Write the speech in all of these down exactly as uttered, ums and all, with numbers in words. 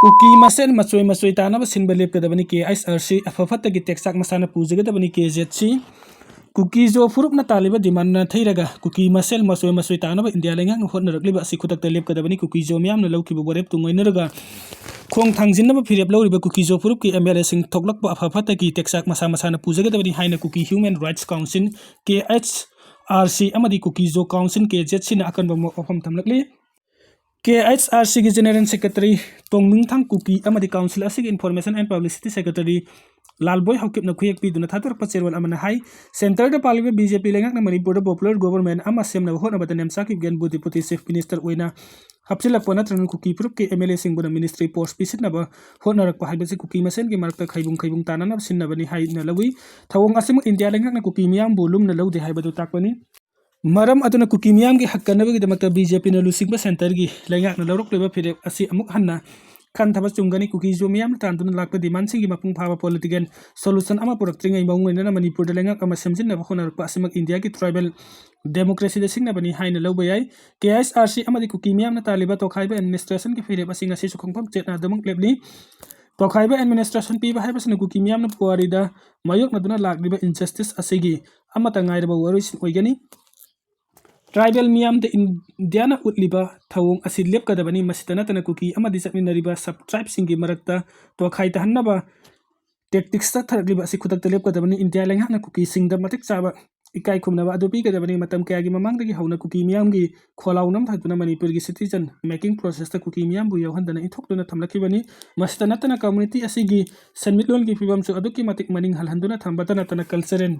ꯀꯨꯀꯤ ꯃꯁꯦꯜ ꯃꯆꯣꯏ ꯃꯆꯣꯏ ꯇꯥꯅꯕ ꯁꯤꯟꯕ ꯂꯦꯞꯀꯗꯕꯅꯤ ꯀꯦ ꯑꯩꯆ ꯑꯥꯔ ꯁꯤ, ꯑꯐ ꯐꯠꯇꯒꯤ ꯇꯦꯛꯆꯥꯛ ꯃꯁꯥꯅ ꯄꯨꯖꯒꯗꯕꯅꯤ ꯀꯦ ꯖꯦꯠ ꯁꯤ꯫ ꯀꯨꯀꯤꯖꯣ ꯐꯨꯔꯨꯞꯅ ꯇꯥꯜꯂꯤꯕ ꯗꯤꯃꯥꯟ ꯅꯥꯊꯩꯔꯒ ꯀꯨꯀꯤ ꯃꯁꯦꯜ ꯃꯆꯣꯏ ꯃꯆꯣꯏ ꯇꯥꯅꯕ ꯏꯟꯗꯤꯌꯥ ꯂꯩꯉꯥꯛꯅ ꯍꯣꯠꯅꯔꯛꯂꯤꯕ ꯑꯁꯤ ꯈꯨꯗꯛꯇ ꯂꯦꯞꯀꯗꯕꯅꯤ꯫ ꯀꯨꯀꯤꯖꯣ ꯃꯤꯌꯥꯝꯅ ꯂꯧꯈꯤꯕ ꯋꯥꯔꯦꯞ ꯇꯨꯡ ꯑꯣꯏꯅꯔꯒ ꯈꯣꯡ ꯊꯥꯡꯖꯤꯟꯅꯕ ꯐꯤꯔꯦꯞ ꯂꯧꯔꯤꯕ ꯀꯨꯀꯤꯖꯣ ꯐꯨꯔꯨꯞꯀꯤ ꯑꯦꯝ ꯑꯦꯜ ꯑꯦꯁꯤꯡ ꯊꯣꯛꯂꯛꯄ ꯑꯐ ꯐꯠꯇꯒꯤ ꯇꯦꯛꯆꯥꯛ ꯃꯁꯥ ꯃꯁꯥꯅ ꯄꯨꯖꯒꯗꯕꯅꯤ ꯍꯥꯏꯅ ꯀꯨꯀꯤ ꯍ꯭ꯌꯨꯃꯦꯟ ꯔꯥꯏꯠꯁ ꯀꯥꯎꯟꯁꯤꯜ, ꯀꯦ ꯑꯩꯆ ꯑꯥꯔ ꯁꯤ, ꯑꯃꯗꯤ ꯀꯨꯀꯤꯖꯣ ꯀꯥꯎꯟꯁꯤꯜ, ꯀꯦ ꯖꯦꯠ ꯁꯤꯅ ꯑꯀꯟꯕ ꯋꯥꯐꯝ ꯊꯝꯂꯛꯂꯤ꯫ ꯀꯦ ꯑꯩꯆ ꯑꯥꯔ ꯁꯤꯒꯤ ꯖꯦꯅꯦꯔꯦꯜ ꯁꯦꯀ꯭ꯔꯦꯇꯔꯤ ꯇꯣꯡꯃꯤꯡꯊꯥꯡ ꯀꯨꯀꯤ ꯑꯃꯗꯤ ꯀꯥꯎꯟꯁꯤꯜ ꯑꯁꯤꯒꯤ ꯏꯟꯐꯣꯔꯃꯦꯁꯟ ꯑꯦꯟ ꯄꯕ꯭ꯂꯤꯁꯤꯇꯤ ꯁꯦꯀ꯭ꯔꯦꯇꯔꯤ ꯂꯥꯜꯕꯣꯏ ꯍꯥꯎꯀꯤꯞꯅ ꯈꯨꯌꯦꯛ ꯄꯤꯗꯨꯅ ꯊꯥꯗꯣꯔꯛꯄ ꯆꯦꯔꯣꯜ ꯑꯃꯅ ꯍꯥꯏ, ꯁꯦꯟꯇꯔꯗ ꯄꯥꯜꯂꯤꯕ ꯕꯤ ꯖꯦ ꯄꯤ ꯂꯩꯉꯥꯛꯅ ꯃꯅꯤꯄꯨꯔꯗ ꯄꯣꯄꯨꯂꯔ ꯒꯣꯕꯔꯃꯦꯟ ꯑꯃ ꯁꯦꯝꯅꯕ ꯍꯣꯠꯅꯕꯗ ꯅꯦꯝꯆꯥꯛꯀꯤ ꯒꯦꯟꯕꯨ ꯗꯤꯄꯨꯇꯤ ꯆꯤꯐ ꯃꯤꯅꯤꯁꯇꯔ ꯑꯣꯏꯅ ꯍꯥꯞꯆꯤꯜꯂꯛꯄ ꯅꯠꯇ꯭ꯔꯒ ꯀꯨꯀꯤ ꯐꯨꯔꯨꯞꯀꯤ ꯑꯦꯝ ꯑꯦꯜ ꯑꯦꯁꯤꯡꯕꯨꯅ ꯃꯤꯅꯤꯁꯇ꯭ꯔꯤ ꯄꯣꯁ ꯄꯤꯁꯤꯟꯅꯕ ꯍꯣꯠꯅꯔꯛꯄ ꯍꯥꯏꯕꯁꯤ ꯀꯨꯀꯤ ꯃꯁꯦꯟꯒꯤ ꯃꯔꯛꯇ ꯈꯩꯕꯨꯡ ꯈꯩꯕꯨꯡ ꯇꯥꯅꯅꯕ ꯁꯤꯟꯅꯕꯅꯤ ꯍꯥꯏꯅ ꯂꯧꯏ꯫ ꯊꯧꯑꯣꯡ ꯑꯁꯤꯃꯛ ꯏꯟꯗꯤꯌꯥ ꯂꯩꯉꯥꯛꯅ ꯀꯨꯀꯤ ꯃꯤꯌꯥꯝꯕꯨ ꯂꯨꯝꯅ ꯂꯧꯗꯦ ꯍꯥꯏꯕꯗꯨ ꯇꯥꯛꯄꯅꯤ꯫ ꯃꯔꯝ ꯑꯗꯨꯅ ꯀꯨꯀꯤ ꯃꯤꯌꯥꯝꯒꯤ ꯍꯛ ꯀꯟꯅꯕꯒꯤꯗꯃꯛꯇ ꯕꯤ ꯖꯦ ꯄꯤꯅ ꯂꯨꯆꯤꯡꯕ ꯁꯦꯟꯇꯔꯒꯤ ꯂꯩꯉꯥꯛꯅ ꯂꯧꯔꯛꯂꯤꯕ ꯐꯤꯔꯦꯞ ꯑꯁꯤ ꯑꯃꯨꯛ ꯍꯟꯅ ꯈꯟꯊꯕ ꯆꯨꯝꯒꯅꯤ꯫ ꯀꯨꯀꯤꯖꯣ ꯃꯤꯌꯥꯝꯅ ꯇꯥꯟꯗꯨꯅ ꯂꯥꯛꯄ ꯗꯤꯃꯥꯟꯁꯤꯡꯒꯤ ꯃꯄꯨꯡ ꯐꯥꯕ ꯄꯣꯂꯤꯇꯤꯀꯦꯜ ꯁꯣꯂꯨꯁꯟ ꯑꯃ ꯄꯨꯔꯛꯇ꯭ꯔꯤꯉꯩ ꯃꯑꯣꯡ ꯂꯩꯅꯅ ꯃꯅꯤꯄꯨꯔꯗ ꯂꯩꯉꯥꯛ ꯑꯃ ꯁꯦꯝꯖꯤꯟꯅꯕ ꯍꯣꯠꯅꯔꯛꯄ ꯑꯁꯤꯃꯛ ꯏꯟꯗꯤꯌꯥꯒꯤ ꯇ꯭ꯔꯥꯏꯕꯦꯜ ꯗꯦꯃꯣꯀ꯭ꯔꯦꯁꯤꯗ ꯁꯤꯡꯅꯕꯅꯤ ꯍꯥꯏꯅ ꯂꯧꯕ ꯌꯥꯏ꯫ ꯀꯦ ꯑꯩꯆ ꯑꯥꯔ ꯁꯤ ꯑꯃꯗꯤ ꯀꯨꯀꯤ ꯃꯤꯌꯥꯝꯅ ꯇꯥꯜꯂꯤꯕ ꯇꯣꯈꯥꯏꯕ ꯑꯦꯗꯃꯤꯅꯤꯁꯇ꯭ꯔꯦꯁꯟꯒꯤ ꯐꯤꯔꯦꯞ ꯑꯁꯤ ꯉꯁꯤꯁꯨ ꯈꯣꯡꯐꯝ ꯆꯦꯠꯅ ꯑꯗꯨꯃꯛ ꯂꯦꯞꯂꯤ꯫ ꯇꯣꯈꯥꯏꯕ ꯑꯦꯗꯃꯤꯅꯤꯁꯇ꯭ꯔꯦꯁꯟ ꯄꯤꯕ ꯍꯥꯏꯕꯁꯤꯅ ꯀꯨꯀꯤ ꯃꯤꯌꯥꯝꯅ ꯄꯨꯋꯥꯔꯤꯗ ꯃꯥꯌꯣꯛꯅꯗꯨꯅ ꯂꯥꯛꯂꯤꯕ ꯏꯟꯖꯁꯇꯤꯁ ꯑꯁꯤꯒꯤ ꯑꯃꯠꯇ ꯉꯥꯏꯔꯕ ꯋꯥꯔꯣꯏꯁꯤꯟ ꯑꯣꯏꯒꯅꯤ꯫ ꯇ꯭ꯔꯥꯏꯕꯦꯜ ꯃꯤꯌꯥꯝꯗ ꯏꯟꯗꯤꯌꯥꯅ ꯎꯠꯂꯤꯕ ꯊꯧꯑꯣꯡ ꯑꯁꯤ ꯂꯦꯞꯀꯗꯕꯅꯤ꯫ ꯃꯁꯤꯇ ꯅꯠꯇꯅ ꯀꯨꯀꯤ ꯑꯃꯗꯤ ꯆꯠꯃꯤꯟꯅꯔꯤꯕ ꯁꯕ ꯇ꯭ꯔꯥꯏꯕꯁꯤꯡꯒꯤ ꯃꯔꯛꯇ ꯇꯣꯈꯥꯏ ꯇꯥꯍꯟꯅꯕ ꯇꯦꯛꯇꯤꯛꯁ ꯆꯠꯊꯔꯛꯂꯤꯕ ꯑꯁꯤ ꯈꯨꯗꯛꯇ ꯂꯦꯞꯀꯗꯕꯅꯤ꯫ ꯏꯟꯗꯤꯌꯥ ꯂꯩꯉꯥꯛꯅ ꯀꯨꯀꯤꯁꯤꯡꯗ ꯃꯇꯤꯛ ꯆꯥꯕ ꯏꯀꯥꯏ ꯈꯨꯝꯅꯕ ꯑꯗꯨ ꯄꯤꯒꯗꯕꯅꯤ꯫ ꯃꯇꯝ ꯀꯌꯥꯒꯤ ꯃꯃꯥꯡꯗꯒꯤ ꯍꯧꯅ ꯀꯨꯀꯤ ꯃꯤꯌꯥꯝꯒꯤ ꯈꯣꯜꯂꯥꯎ ꯅꯝꯊꯗꯨꯅ ꯃꯅꯤꯄꯨꯔꯒꯤ ꯁꯤꯇꯤꯖꯟ ꯃꯦꯀꯤꯡ ꯄ꯭ꯔꯣꯁꯦꯁꯇ ꯀꯨꯀꯤ ꯃꯤꯌꯥꯝꯕꯨ ꯌꯥꯎꯍꯟꯗꯅ ꯏꯟꯊꯣꯛꯇꯨꯅ ꯊꯝꯂꯛꯈꯤꯕꯅꯤ꯫ ꯃꯁꯤꯇ ꯅꯠꯇꯅ ꯀꯝꯃ꯭ꯌꯨꯅꯤꯇꯤ ꯑꯁꯤꯒꯤ ꯁꯦꯟꯃꯤꯠꯂꯣꯟꯒꯤ ꯐꯤꯕꯝꯁꯨ ꯑꯗꯨꯛꯀꯤ ꯃꯇꯤꯛ ꯃꯅꯤꯡ ꯍꯜꯍꯟꯗꯨꯅ ꯊꯝꯕꯇ ꯅꯠꯇꯅ ꯀꯜꯆꯔꯦꯜ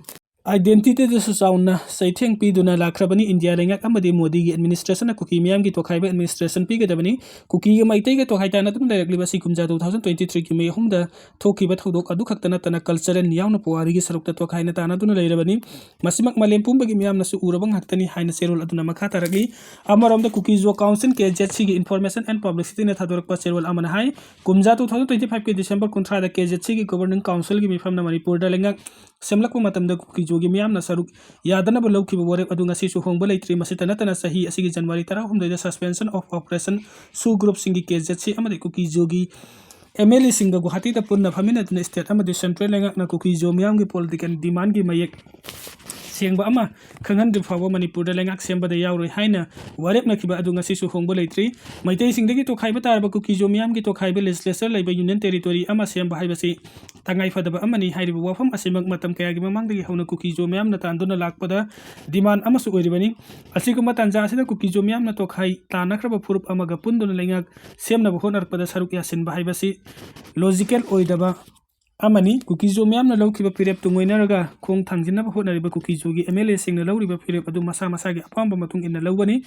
ꯑꯥꯏꯗꯦꯟꯇꯤꯇꯤꯗꯁꯨ ꯆꯥꯎꯅ ꯆꯩꯊꯦꯡ ꯄꯤꯗꯨꯅ ꯂꯥꯛꯈ꯭ꯔꯕꯅꯤ꯫ ꯏꯟꯗꯤꯌꯥ ꯂꯩꯉꯥꯛ ꯑꯃꯗꯤ ꯃꯣꯗꯤꯒꯤ ꯑꯦꯗꯃꯤꯅꯤꯁꯇ꯭ꯔꯦꯁꯟꯅ ꯀꯨꯀꯤ ꯃꯤꯌꯥꯝꯒꯤ ꯇꯣꯈꯥꯏꯕ ꯑꯦꯗꯃꯤꯅꯤꯁꯇ꯭ꯔꯦꯁꯟ ꯄꯤꯒꯗꯕꯅꯤ꯫ ꯀꯨꯀꯤꯒ ꯃꯩꯇꯩꯒ ꯇꯣꯈꯥꯏ ꯇꯥꯅꯗꯨꯅ ꯂꯩꯔꯛꯂꯤꯕ ꯑꯁꯤ ꯀꯨꯝꯖꯥ two thousand twenty threeꯒꯤ May ꯑꯍꯨꯝꯗ ꯊꯣꯛꯈꯤꯕ ꯊꯧꯗꯣꯛ ꯑꯗꯨꯈꯛꯇ ꯅꯠꯇꯅ ꯀꯜꯆꯔꯦꯜ ꯌꯥꯎꯅ ꯄꯨꯋꯥꯔꯤꯒꯤ ꯁꯔꯨꯛꯇ ꯇꯣꯈꯥꯏꯅ ꯇꯥꯅꯗꯨꯅ ꯂꯩꯔꯕꯅꯤ꯫ ꯃꯁꯤꯃꯛ ꯃꯥꯂꯦꯝ ꯄꯨꯝꯕꯒꯤ ꯃꯤꯌꯥꯝꯅꯁꯨ ꯎꯔꯕ ꯉꯥꯛꯇꯅꯤ ꯍꯥꯏꯅ ꯆꯦꯔꯣꯜ ꯑꯗꯨꯅ ꯃꯈꯥ ꯇꯥꯔꯛꯂꯤ꯫ ꯑꯃꯔꯣꯝꯗ ꯀꯨꯀꯤꯖꯣ ꯀꯥꯎꯟꯁꯤꯜ, ꯀꯦ ꯖꯦꯠ ꯁꯤꯒꯤ ꯏꯟꯐꯣꯔꯃꯦꯁꯟ ꯑꯦꯟ ꯄꯕ꯭ꯂꯤꯁꯤꯇꯤꯅ ꯊꯥꯗꯣꯔꯛꯄ ꯆꯦꯔꯣꯜ ꯑꯃꯅ ꯍꯥꯏ, ꯀꯨꯝꯖꯥ two thousand twenty fiveꯀꯤ December ꯀꯨꯟꯊ꯭ꯔꯥꯗ ꯀꯦ ꯖꯦꯠ ꯁꯤꯒꯤ ꯒꯣꯕꯔꯅꯤꯡ ꯀꯥꯎꯟꯁꯤꯜꯒꯤ ꯃꯤꯐꯝꯅ ꯃꯅꯤꯄꯨꯔꯗ ꯂꯩꯉꯥꯛ ꯁꯦꯝꯂꯛꯄ ꯃꯇꯝꯗ ꯀꯨꯀꯤ ꯖꯣꯒꯤ ꯃꯤꯌꯥꯝꯅ ꯁꯔꯨꯛ ꯌꯥꯗꯅꯕ ꯂꯧꯈꯤꯕ ꯋꯥꯔꯦꯞ ꯑꯗꯨ ꯉꯁꯤꯁꯨ ꯍꯣꯡꯕ ꯂꯩꯇ꯭ꯔꯤ꯫ ꯃꯁꯤꯇ ꯅꯠꯇꯅ ꯆꯍꯤ ꯑꯁꯤꯒꯤ ꯖꯅꯋꯥꯔꯤ ꯇꯔꯥꯍꯨꯝꯗꯣꯏꯗ suspension of operation ꯁꯨ ꯒ꯭ꯔꯨꯞꯁꯤꯡꯒꯤ ꯀꯦ ꯖꯦꯠ ꯁꯤ ꯑꯃꯗꯤ ꯀꯨꯀꯤ ꯖꯣꯒꯤ ꯑꯦꯝ ꯑꯦꯜ ꯑꯦꯁꯤꯡꯒ ꯒꯨꯋꯥꯍꯥꯇꯤꯗ ꯄꯨꯟꯅ ꯐꯝꯃꯤꯟꯅꯗꯨꯅ state ꯑꯃꯗꯤ central ꯂꯩꯉꯥꯛꯅ ꯀꯨꯀꯤ ꯖꯣ ꯃꯤꯌꯥꯝꯒꯤ political demandꯒꯤ ꯃꯌꯦꯛ ꯁꯦꯡꯕ ꯑꯃ ꯈꯪꯍꯟꯗ꯭ꯔꯤ ꯐꯥꯎꯕ ꯃꯅꯤꯄꯨꯔꯗ ꯂꯩꯉꯥꯛ ꯁꯦꯝꯕꯗ ꯌꯥꯎꯔꯣꯏ ꯍꯥꯏꯅ ꯋꯥꯔꯦꯞꯅꯈꯤꯕ ꯑꯗꯨ ꯉꯁꯤꯁꯨ ꯍꯣꯡꯕ ꯂꯩꯇ꯭ꯔꯤ꯫ ꯃꯩꯇꯩꯁꯤꯡꯗꯒꯤ ꯇꯣꯈꯥꯏꯕ ꯇꯥꯔꯕ ꯀꯨꯀꯤ ꯖꯣ ꯃꯤꯌꯥꯝꯒꯤ ꯇꯣꯈꯥꯏꯕ legislature ꯂꯩꯕ union territory ꯑꯃ ꯁꯦꯝꯕ ꯍꯥꯏꯕꯁꯤ ꯇꯉꯥꯏ ꯐꯗꯕ ꯑꯃꯅꯤ꯫ ꯍꯥꯏꯔꯤꯕ ꯋꯥꯐꯝ ꯑꯁꯤꯃꯛ ꯃꯇꯝ ꯀꯌꯥꯒꯤ ꯃꯃꯥꯡꯗꯒꯤ ꯍꯧꯅ ꯀꯨꯀꯤ ꯖꯣ ꯃꯤꯌꯥꯝꯅ ꯇꯥꯟꯗꯨꯅ ꯂꯥꯛꯄꯗ demand ꯑꯃꯁꯨ ꯑꯣꯏꯔꯤꯕꯅꯤ꯫ ꯑꯁꯤꯒꯨꯝꯕ ꯇꯥꯟꯖꯥ ꯑꯁꯤꯗ ꯀꯨꯀꯤ ꯖꯣ ꯃꯤꯌꯥꯝꯅ ꯇꯣꯈꯥꯏ ꯇꯥꯅꯈ꯭ꯔꯕ ꯐꯨꯔꯨꯞ ꯑꯃꯒ ꯄꯨꯟꯗꯨꯅ ꯂꯩꯉꯥꯛ ꯁꯦꯝꯅꯕ ꯍꯣꯠꯅꯔꯛꯄꯗ ꯁꯔꯨꯛ ꯌꯥꯁꯤꯟꯕ ꯍꯥꯏꯕꯁꯤ logical ꯑꯣꯏꯗꯕ ꯑꯃꯅꯤ꯫ ꯀꯨꯀꯤ ꯖꯣ ꯃꯤꯌꯥꯝꯅ ꯂꯧꯈꯤꯕ ꯐꯤꯔꯦꯞ ꯇꯨꯡꯑꯣꯏꯅꯔꯒ ꯈꯣꯡ ꯊꯥꯡꯖꯤꯟꯅꯕ ꯍꯣꯠꯅꯔꯤꯕ ꯀꯨꯀꯤ ꯖꯣꯒꯤ ꯑꯦꯝ ꯑꯦꯜ ꯑꯦꯁꯤꯡꯅ ꯂꯧꯔꯤꯕ ꯐꯤꯔꯦꯞ ꯑꯗꯨ ꯃꯁꯥ ꯃꯁꯥꯒꯤ ꯑꯄꯥꯝꯕ ꯃꯇꯨꯡ ꯏꯟꯅ ꯂꯧꯒꯅꯤ꯫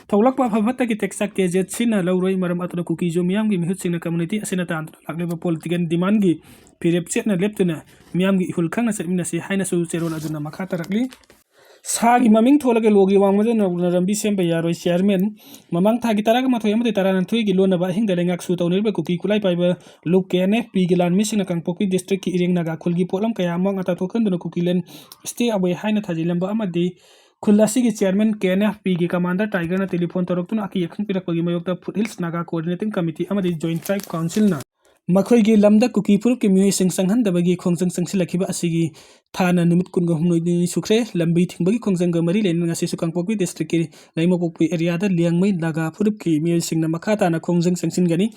ꯊꯣꯛꯂꯛꯄ ꯑꯐ ꯐꯠꯇꯒꯤ ꯇꯦꯛꯆꯥꯛ ꯀꯦ ꯖꯦꯠ ꯁꯤꯅ ꯂꯧꯔꯣꯏ꯫ ꯃꯔꯝ ꯑꯗꯨꯅ ꯀꯨꯀꯤ ꯖꯣ ꯃꯤꯌꯥꯝꯒꯤ ꯃꯤꯍꯨꯠꯁꯤꯡꯅ community ꯑꯁꯤꯅ ꯇꯥꯟꯗꯨꯅ ꯂꯥꯛꯂꯤꯕ political demandꯒꯤ ꯐꯤꯔꯦꯞ ꯆꯦꯠꯅ ꯂꯦꯞꯇꯨꯅ ꯃꯤꯌꯥꯝꯒꯤ ꯏꯍꯨꯜ ꯈꯪꯅ ꯆꯠꯃꯤꯟꯅꯁꯤ ꯍꯥꯏꯅꯁꯨ ꯆꯦꯔꯣꯜ ꯑꯗꯨꯅ ꯃꯈꯥ ꯇꯥꯔꯛꯂꯤ꯫ ꯁꯥꯒꯤ ꯃꯃꯤꯡ ꯊꯣꯜꯂꯒ ꯂꯣꯒꯤ ꯋꯥꯡꯃꯗ ꯅꯧꯅ ꯂꯝꯕꯤ ꯁꯦꯝꯕ ꯌꯥꯔꯣꯏ꯫ Chairman, ꯃꯃꯥꯡ ꯊꯥꯒꯤ ꯇꯔꯥꯃꯥꯊꯣꯏ ꯑꯃꯗꯤ ꯇꯔꯥꯅꯤꯊꯣꯏꯒꯤ ꯂꯣꯟꯅꯕ ꯑꯍꯤꯡꯗ ꯂꯩꯉꯥꯛ ꯁꯨ ꯇꯧꯅꯔꯤꯕ ꯀꯨꯀꯤ ꯈꯨꯠꯂꯥꯏ ꯄꯥꯏꯕ ꯂꯨꯞ ꯀꯦ ꯑꯦꯟ ꯑꯦꯐ ꯄꯤꯒꯤ ꯂꯥꯟꯃꯤꯁꯤꯡꯅ ꯀꯥꯡꯄꯣꯛꯄꯤ districtꯀꯤ ꯏꯔꯦꯡ ꯅꯥꯒꯥ ꯈꯨꯜꯒꯤ ꯄꯣꯠꯂꯝ ꯀꯌꯥ ꯑꯃ ꯉꯥꯛꯇ ꯊꯣꯛꯍꯟꯗꯨꯅ ꯀꯨꯀꯤꯂꯦꯟ stay away ꯍꯥꯏꯅ ꯊꯥꯖꯤꯜꯂꯝꯕ ꯑꯃꯗꯤ ꯈꯨꯜ ꯑꯁꯤꯒꯤ chairman ꯀꯦ ꯑꯦꯟ ꯑꯦꯐ ꯄꯤꯒꯤ commander Tigerꯅ telephone ꯇꯧꯔꯛꯇꯨꯅ ꯑꯀꯤ ꯑꯈꯪ ꯄꯤꯔꯛꯄꯒꯤ ꯃꯥꯌꯣꯛꯇ Foothills Naga Coordinating Committee ꯑꯃꯗꯤ Joint Tribe Councilꯅ ꯃꯈꯣꯏꯒꯤ ꯂꯝꯗ ꯀꯨꯀꯤ ꯐꯨꯔꯨꯞꯀꯤ ꯃꯤꯑꯣꯏꯁꯤꯡ ꯆꯪꯍꯟꯗꯕꯒꯤ ꯈꯣꯡꯖꯪ ꯆꯪꯁꯤꯜꯂꯛꯈꯤꯕ ꯑꯁꯤꯒꯤ ꯊꯥꯅ ꯅꯨꯃꯤꯠ ꯀꯨꯟꯒ ꯍꯨꯝꯗꯣꯏꯅꯤ ꯁꯨꯈ꯭ꯔꯦ꯫ ꯂꯝꯕꯤ ꯊꯤꯡꯕꯒꯤ ꯈꯣꯡꯖꯪꯒ ꯃꯔꯤ ꯂꯩꯅꯅ ꯉꯁꯤꯁꯨ ꯀꯥꯡꯄꯣꯛꯄꯤ districtꯀꯤ ꯂꯩꯃꯄꯣꯛꯄꯤ areaꯗ ꯂꯤꯌꯥꯡꯃꯩ ꯅꯥꯒꯥ ꯐꯨꯔꯨꯞꯀꯤ ꯃꯤꯑꯣꯏꯁꯤꯡꯅ ꯃꯈꯥ ꯇꯥꯅ ꯈꯣꯡꯖꯪ ꯆꯪꯁꯤꯟꯒꯅꯤ꯫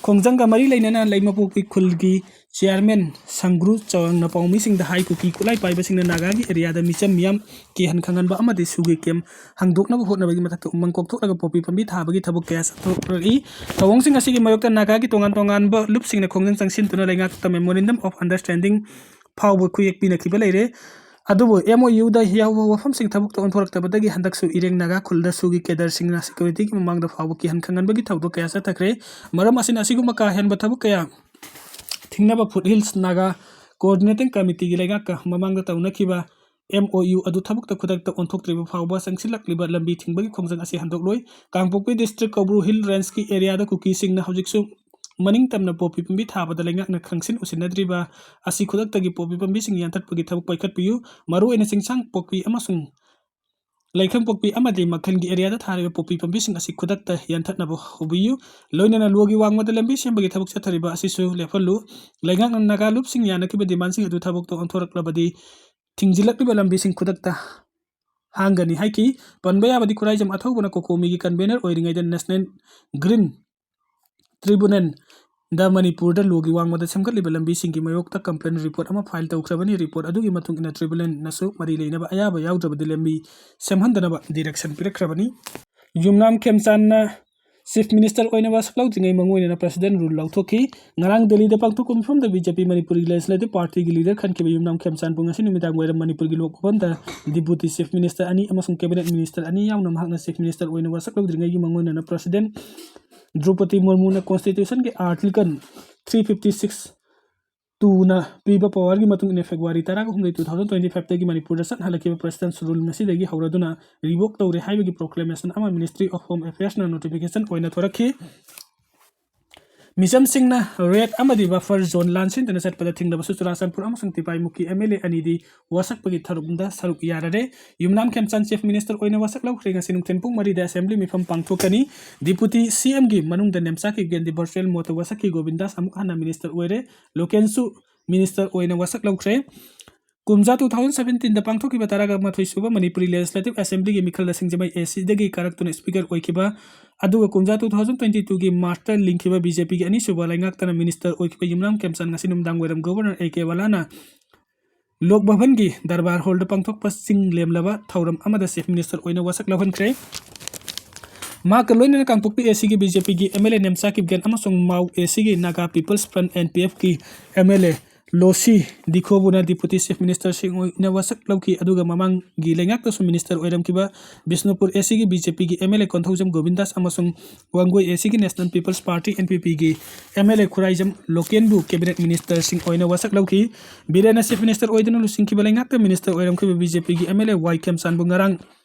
ꯈꯣꯡꯖꯪꯒ ꯃꯔꯤ ꯂꯩꯅꯅ ꯂꯩꯃꯄꯣꯛꯄꯤ ꯈꯨꯜꯒꯤ chairman ꯁꯪꯒ꯭ꯔꯨ ꯆꯥꯎꯔꯪꯅ ꯄꯥꯎꯃꯤꯁꯤꯡꯗ ꯍꯥꯏ, ꯀꯨꯀꯤ ꯈꯨꯠꯂꯥꯏ ꯄꯥꯏꯕꯁꯤꯡꯅ ꯅꯥꯒꯥꯒꯤ areaꯗ ꯃꯤꯆꯝ ꯃꯤꯌꯥꯝ ꯀꯤꯍꯟ ꯈꯪꯍꯟꯕ ꯑꯃꯗꯤ ꯁꯨꯒꯤ camp ꯍꯥꯡꯗꯣꯛꯅꯕ ꯍꯣꯠꯅꯕꯒꯤ ꯃꯊꯛꯇ ꯎꯃꯪ ꯀꯣꯛꯊꯣꯛꯂꯒ ꯄꯣꯄꯤ ꯄꯥꯝꯕꯤ ꯊꯥꯕꯒꯤ ꯊꯕꯛ ꯀꯌꯥ ꯆꯠꯊꯣꯛꯂꯛꯏ꯫ ꯊꯧꯑꯣꯡꯁꯤꯡ ꯑꯁꯤꯒꯤ ꯃꯥꯌꯣꯛꯇ ꯅꯥꯒꯥꯒꯤ ꯇꯣꯉꯥꯟ ꯇꯣꯉꯥꯟꯕ ꯂꯨꯞꯁꯤꯡꯅ ꯈꯣꯡꯖꯪ ꯆꯪꯁꯤꯟꯗꯨꯅ ꯂꯩꯉꯥꯛꯇ memorandum of understanding ꯐꯥꯎꯕ ꯈꯨꯌꯦꯛ ꯄꯤꯅꯈꯤꯕ ꯂꯩꯔꯦ꯫ ꯑꯗꯨꯕꯨ ꯑꯦꯝ ꯑꯣ ꯌꯨꯗ ꯌꯥꯎꯕ ꯋꯥꯐꯝꯁꯤꯡ ꯊꯕꯛꯇ ꯑꯣꯟꯊꯣꯔꯛꯇꯕꯗꯒꯤ ꯍꯟꯗꯛꯁꯨ ꯏꯔꯦꯡ ꯅꯥꯒꯥ ꯈꯨꯜꯗ ꯁꯨꯒꯤ cadreꯁꯤꯡꯅ securityꯒꯤ ꯃꯃꯥꯡꯗ ꯐꯥꯎꯕ ꯀꯤꯍꯟ ꯈꯪꯍꯟꯕꯒꯤ ꯊꯧꯗꯣꯛ ꯀꯌꯥ ꯆꯠꯊꯈ꯭ꯔꯦ꯫ ꯃꯔꯝ ꯑꯁꯤꯅ ꯑꯁꯤꯒꯨꯝꯕ ꯀꯥ ꯍꯦꯟꯕ ꯊꯕꯛ ꯀꯌꯥ ꯊꯤꯡꯅꯕ Foothills Naga Coordinating Committeeꯒꯤ ꯂꯩꯉꯥꯛꯀ ꯃꯃꯥꯡꯗ ꯇꯧꯅꯈꯤꯕ ꯑꯦꯝ ꯑꯣ ꯌꯨ ꯑꯗꯨ ꯊꯕꯛꯇ ꯈꯨꯗꯛꯇ ꯑꯣꯟꯊꯣꯛꯇ꯭ꯔꯤꯕ ꯐꯥꯎꯕ ꯆꯪꯁꯤꯜꯂꯛꯂꯤꯕ ꯂꯝꯕꯤ ꯊꯤꯡꯕꯒꯤ ꯈꯣꯡꯖꯪ ꯑꯁꯤ ꯍꯟꯗꯣꯛꯂꯣꯏ꯫ ꯀꯥꯡꯄꯣꯛꯄꯤ district ꯀꯧꯕ꯭ꯔꯨ Hill Rangeꯀꯤ areaꯗ ꯀꯨꯀꯤꯁꯤꯡꯅ ꯍꯧꯖꯤꯛꯁꯨ ꯃꯅꯤꯡ ꯇꯝꯅ ꯄꯣꯄꯤ ꯄꯥꯝꯕꯤ ꯊꯥꯕꯗ ꯂꯩꯉꯥꯛꯅ ꯈꯪꯁꯤꯟ ꯎꯁꯤꯟꯅꯗ꯭ꯔꯤꯕ ꯑꯁꯤ ꯈꯨꯗꯛꯇꯒꯤ ꯄꯣꯄꯤ ꯄꯥꯝꯕꯤꯁꯤꯡ ꯌꯥꯟꯊꯠꯄꯒꯤ ꯊꯕꯛ ꯄꯥꯏꯈꯠꯄꯤꯌꯨ꯫ ꯃꯔꯨꯑꯣꯏꯅ ꯆꯤꯡꯁꯥꯡ ꯄꯣꯛꯄꯤ ꯑꯃꯁꯨꯡ ꯂꯩꯈꯝ ꯄꯣꯛꯄꯤ ꯑꯃꯗꯤ ꯃꯈꯜꯒꯤ ꯑꯦꯔꯤꯌꯥꯗ ꯊꯥꯔꯤꯕ ꯄꯣꯄꯤ ꯄꯥꯝꯕꯤꯁꯤꯡ ꯑꯁꯤ ꯈꯨꯗꯛꯇ ꯌꯥꯟꯊꯠꯅꯕ ꯍꯧꯕꯤꯌꯨ꯫ ꯂꯣꯏꯅꯅ ꯂꯣꯒꯤ ꯋꯥꯡꯃꯗ ꯂꯝꯕꯤ ꯁꯦꯝꯕꯒꯤ ꯊꯕꯛ ꯆꯠꯊꯔꯤꯕ ꯑꯁꯤꯁꯨ ꯂꯦꯞꯍꯜꯂꯨ꯫ ꯂꯩꯉꯥꯛꯅ ꯅꯥꯒꯥ ꯂꯨꯞꯁꯤꯡ ꯌꯥꯅꯈꯤꯕ ꯗꯤꯃꯥꯟꯁꯤꯡ ꯑꯗꯨ ꯊꯕꯛꯇ ꯑꯣꯟꯊꯣꯔꯛꯂꯕꯗꯤ ꯊꯤꯡꯖꯤꯜꯂꯛꯂꯤꯕ ꯂꯝꯕꯤꯁꯤꯡ ꯈꯨꯗꯛꯇ ꯍꯥꯡꯒꯅꯤ ꯍꯥꯏꯈꯤ꯫ ꯄꯟꯕ ꯌꯥꯕꯗꯤ ꯈꯨꯔꯥꯏꯖꯝ ꯑꯊꯧꯕꯅ ꯀꯣꯀꯣꯃꯤꯒꯤ ꯀꯟꯚꯦꯅꯔ ꯑꯣꯏꯔꯤꯉꯩꯗ ꯅꯦꯁꯅꯦꯜ ꯒ꯭ꯔꯤꯟ ꯇ꯭ꯔꯤꯕꯨꯅꯦꯜꯗ ꯃꯅꯤꯄꯨꯔꯗ ꯂꯣꯒꯤ ꯋꯥꯡꯃꯗ ꯁꯦꯝꯒꯠꯂꯤꯕ ꯂꯝꯕꯤꯁꯤꯡꯒꯤ ꯃꯥꯌꯣꯛꯇ ꯀꯝꯄ꯭ꯂꯦꯟ ꯔꯤꯄꯣꯔꯠ ꯑꯃ ꯐꯥꯏꯜ ꯇꯧꯈ꯭ꯔꯕꯅꯤ꯫ ꯔꯤꯄꯣꯔꯠ ꯑꯗꯨꯒꯤ ꯃꯇꯨꯡ ꯏꯟꯅ ꯇ꯭ꯔꯤꯕꯨꯅꯦꯜꯅꯁꯨ ꯃꯔꯤ ꯂꯩꯅꯕ ꯑꯌꯥꯕ ꯌꯥꯎꯗ꯭ꯔꯕꯗꯤ ꯂꯝꯕꯤ ꯁꯦꯝꯍꯟꯗꯅꯕ ꯗꯤꯔꯦꯛꯁꯟ ꯄꯤꯔꯛꯈ꯭ꯔꯕꯅꯤ꯫ ꯌꯨꯝꯅꯥꯝ ꯈꯦꯝꯆꯥꯟꯅ ꯆꯤꯐ ꯃꯤꯅꯤꯁꯇꯔ ꯑꯣꯏꯅ ꯋꯥꯁꯛ ꯂꯧꯗ꯭ꯔꯤꯉꯩ ꯃꯉꯣꯏꯗꯅ ꯄ꯭ꯔꯁꯤꯗꯦꯟ ꯔꯨꯜ ꯂꯧꯊꯣꯛꯈꯤ꯫ ꯉꯔꯥꯡ ꯗꯦꯜꯂꯤꯗ ꯄꯥꯡꯊꯣꯛꯄ ꯃꯤꯐꯝꯗ ꯕꯤ ꯖꯦ ꯄꯤ ꯃꯅꯤꯄꯨꯔꯒꯤ ꯂꯦꯖꯤꯁꯂꯦꯇꯤꯚ ꯄꯥꯔꯇꯤꯒꯤ ꯂꯤꯗꯔ ꯈꯟꯈꯤꯕ ꯌꯨꯝꯅꯥꯝ ꯈꯦꯝꯆꯥꯟꯕꯨ ꯉꯁꯤ ꯅꯨꯃꯤꯗꯥꯡ ꯋꯥꯏꯔꯝ ꯃꯅꯤꯄꯨꯔꯒꯤ ꯂꯣꯛ ꯚꯕꯟꯗ ꯗꯤꯄꯨꯇꯤ ꯆꯤꯐ ꯃꯤꯅꯤꯁꯇꯔ ꯑꯅꯤ ꯑꯃꯁꯨꯡ ꯀꯦꯕꯤꯅꯦꯠ ꯃꯤꯅꯤꯁꯇꯔ ꯑꯅꯤ ꯌꯥꯎꯅ ꯃꯍꯥꯛꯅ ꯆꯤꯐ ꯃꯤꯅꯤꯁꯇꯔ ꯑꯣꯏꯅ ꯋꯥꯁꯛ ꯂꯧꯗ꯭ꯔꯤꯉꯩꯒꯤ ꯃꯉꯣꯏꯗꯅ ꯄ꯭ꯔꯁꯤꯗꯦꯟ ꯗ꯭ꯔꯧꯄꯗꯤ ꯃꯨꯔꯃꯨꯅ ꯀꯣꯟꯁꯇꯤꯇ꯭ꯌꯨꯁꯟꯒꯤ ꯑꯥꯔꯇꯤꯀꯜ ꯊ꯭ꯔꯤ ꯐꯤꯐꯇꯤ ꯁꯤꯛꯁ ꯇꯨꯅ ꯄꯤꯕ ꯄꯋꯥꯔꯒꯤ ꯃꯇꯨꯡ ꯏꯟꯅ ꯐꯦꯕ꯭ꯔꯨꯋꯥꯔꯤ ꯇꯔꯥꯍꯨꯝꯗꯣꯏ, two thousand twenty fiveꯇꯒꯤ ꯃꯅꯤꯄꯨꯔꯗ ꯆꯠꯅꯍꯜꯂꯛꯈꯤꯕ ꯄ꯭ꯔꯁꯤꯗꯦꯟꯁ ꯔꯨꯜ ꯉꯁꯤꯗꯒꯤ ꯍꯧꯔꯗꯨꯅ ꯔꯤꯚꯣꯛ ꯇꯧꯔꯦ ꯍꯥꯏꯕꯒꯤ ꯄ꯭ꯔꯣꯀ꯭ꯂꯦꯃꯦꯁꯟ ꯑꯃ ꯃꯤꯅꯤꯁꯇ꯭ꯔꯤ ꯑꯣꯐ ꯍꯣꯝ ꯑꯦꯐꯤꯌꯔꯁꯅ ꯅꯣꯇꯤꯐꯤꯀꯦꯁꯟ ꯑꯣꯏꯅ ꯊꯣꯔꯛꯈꯤ꯫ ꯃꯤꯆꯝꯁꯤꯡꯅ ꯔꯦꯗ ꯑꯃꯗꯤ ꯕꯐꯔ ꯖꯣꯟ ꯂꯥꯟꯁꯤꯟꯗꯨꯅ ꯆꯠꯄꯗ ꯊꯤꯡꯂꯕꯁꯨ ꯆꯨꯔꯥꯆꯥꯟꯄꯨꯔ ꯑꯃꯁꯨꯡ ꯇꯤꯄꯥꯏꯃꯨꯛꯀꯤ ꯑꯦꯝ ꯑꯦꯜ ꯑꯦ ꯑꯅꯤꯗꯤ ꯋꯥꯁꯛꯄꯒꯤ ꯊꯧꯔꯝꯗ ꯁꯔꯨꯛ ꯌꯥꯔꯔꯦ꯫ ꯌꯨꯝꯅꯥꯝ ꯈꯦꯝꯆꯥꯟ ꯆꯤꯐ ꯃꯤꯅꯤꯁꯇꯔ ꯑꯣꯏꯅ ꯋꯥꯁꯛ ꯂꯧꯈ꯭ꯔꯦ꯫ ꯉꯁꯤ ꯅꯨꯡꯊꯤꯜ ꯄꯨꯡ ꯃꯔꯤꯗ ꯑꯦꯁꯦꯝꯕ꯭ꯂꯤ ꯃꯤꯐꯝ ꯄꯥꯡꯊꯣꯛꯀꯅꯤ꯫ ꯗꯤꯄꯨꯇꯤ ꯁꯤ ꯑꯦꯝꯒꯤ ꯃꯅꯨꯡꯗ ꯅꯦꯝꯆꯥ ꯀꯤꯞꯒꯦꯟꯗꯤ ꯚꯔꯆꯨꯋꯦꯜ ꯃꯣꯠꯇ ꯋꯥꯁꯛꯈꯤ꯫ ꯒꯣꯕꯤꯟꯗꯥꯁ ꯑꯃꯨꯛ ꯍꯟꯅ ꯃꯤꯅꯤꯁꯇꯔ ꯑꯣꯏꯔꯦ꯫ ꯂꯣꯀꯦꯟꯁꯨ ꯃꯤꯅꯤꯁꯇꯔ ꯑꯣꯏꯅ ꯋꯥꯁꯛ ꯂꯧꯈ꯭ꯔꯦ꯫ ꯀꯨꯝꯖꯥ two thousand seventeenꯗ ꯄꯥꯡꯊꯣꯛꯈꯤꯕ ꯇꯔꯥꯒ ꯃꯥꯊꯣꯏ ꯁꯨꯕ ꯃꯅꯤꯄꯨꯔꯤ ꯂꯦꯖꯤꯁꯂꯦꯇꯤꯚ ꯑꯦꯁꯦꯝꯕ꯭ꯂꯤꯒꯤ ꯃꯤꯈꯜꯗ ꯁꯤꯡꯖꯃꯩ ꯑꯦ ꯁꯤꯗꯒꯤ ꯀꯥꯔꯛꯇꯨꯅ ꯁ꯭ꯄꯤꯀꯔ ꯑꯣꯏꯈꯤꯕ, ꯑꯗꯨꯒ ꯀꯨꯝꯖꯥ two thousand twenty twoꯒꯤ ꯃꯥꯔꯆꯇ ꯂꯤꯡꯈꯤꯕ ꯕꯤ ꯖꯦ ꯄꯤꯒꯤ ꯑꯅꯤꯁꯨꯕ ꯂꯩꯉꯥꯛꯇꯅ ꯃꯤꯅꯤꯁꯇꯔ ꯑꯣꯏꯈꯤꯕ ꯌꯨꯝꯅꯥꯝ ꯈꯦꯝꯆꯥꯟ ꯉꯁꯤ ꯅꯨꯃꯤꯗꯥꯡ ꯋꯥꯏꯔꯝ ꯒꯣꯕꯔꯅꯔ ꯑꯦ ꯀꯦ ꯕꯂꯥꯅ ꯂꯣꯛ ꯚꯕꯟꯒꯤ ꯗꯔꯕꯥꯔ ꯍꯣꯜꯗ ꯄꯥꯡꯊꯣꯛꯄ ꯆꯤꯡ ꯂꯦꯝꯂꯕ ꯊꯧꯔꯝ ꯑꯃꯗ ꯆꯤꯐ ꯃꯤꯅꯤꯁꯇꯔ ꯑꯣꯏꯅ ꯋꯥꯁꯛ ꯂꯧꯍꯟꯈ꯭ꯔꯦ꯫ ꯃꯍꯥꯛꯀ ꯂꯣꯏꯅꯅ ꯀꯥꯡꯄꯣꯛꯄꯤ ꯑꯦ ꯁꯤꯒꯤ ꯕꯤ ꯖꯦ ꯄꯤꯒꯤ M L A Nemcha Kipgen ꯑꯃꯁꯨꯡ ꯃꯥꯎ ꯑꯦ ꯁꯤꯒꯤ Naga peoples front, N P ꯑꯦꯐꯀꯤ ꯑꯦꯝ ꯑꯦꯜ ꯑꯦ ꯂꯣꯁꯤ ꯗꯤꯈꯣꯕꯨꯅ ꯗꯤꯄꯨꯇꯤ ꯆꯤꯐ ꯃꯤꯅꯤꯁꯇꯔꯁꯤꯡ ꯑꯣꯏꯅ ꯋꯥꯁꯛ ꯂꯧꯈꯤ, ꯑꯗꯨꯒ ꯃꯃꯥꯡꯒꯤ ꯂꯩꯉꯥꯛꯇꯁꯨ ꯃꯤꯅꯤꯁꯇꯔ ꯑꯣꯏꯔꯝꯈꯤꯕ ꯕꯤꯁꯅꯨꯄꯨꯔ ꯑꯦ ꯁꯤꯒꯤ ꯕꯤ ꯖꯦ ꯄꯤꯒꯤ M L A Konthoujam Govindas ꯑꯃꯁꯨꯡ ꯋꯥꯡꯒꯣꯏ ꯑꯦ ꯁꯤꯒꯤ National People's Party, N P ꯄꯤꯒꯤ ꯑꯦꯝ ꯑꯦꯜ ꯑꯦ ꯈꯨꯔꯥꯏꯖꯝ ꯂꯣꯀꯦꯟꯕꯨ ꯀꯦꯕꯤꯅꯦꯠ ꯃꯤꯅꯤꯁꯇꯔꯁꯤꯡ ꯑꯣꯏꯅ ꯋꯥꯁꯛ ꯂꯧꯈꯤ꯫ ꯕꯤꯔꯦꯟꯅ ꯆꯤꯐ ꯃꯤꯅꯤꯁꯇꯔ ꯑꯣꯏꯗꯨꯅ ꯂꯨꯆꯤꯡꯈꯤꯕ ꯂꯩꯉꯥꯛꯇ ꯃꯤꯅꯤꯁꯇꯔ ꯑꯣꯏꯔꯝꯈꯤꯕ ꯕꯤ ꯖꯦ ꯄꯤꯒꯤ ꯑꯦꯝ ꯑꯦꯜ ꯑꯦ ꯋꯥꯏ ꯈꯦꯝꯆꯥꯟꯕꯨ ꯉꯔꯥꯡ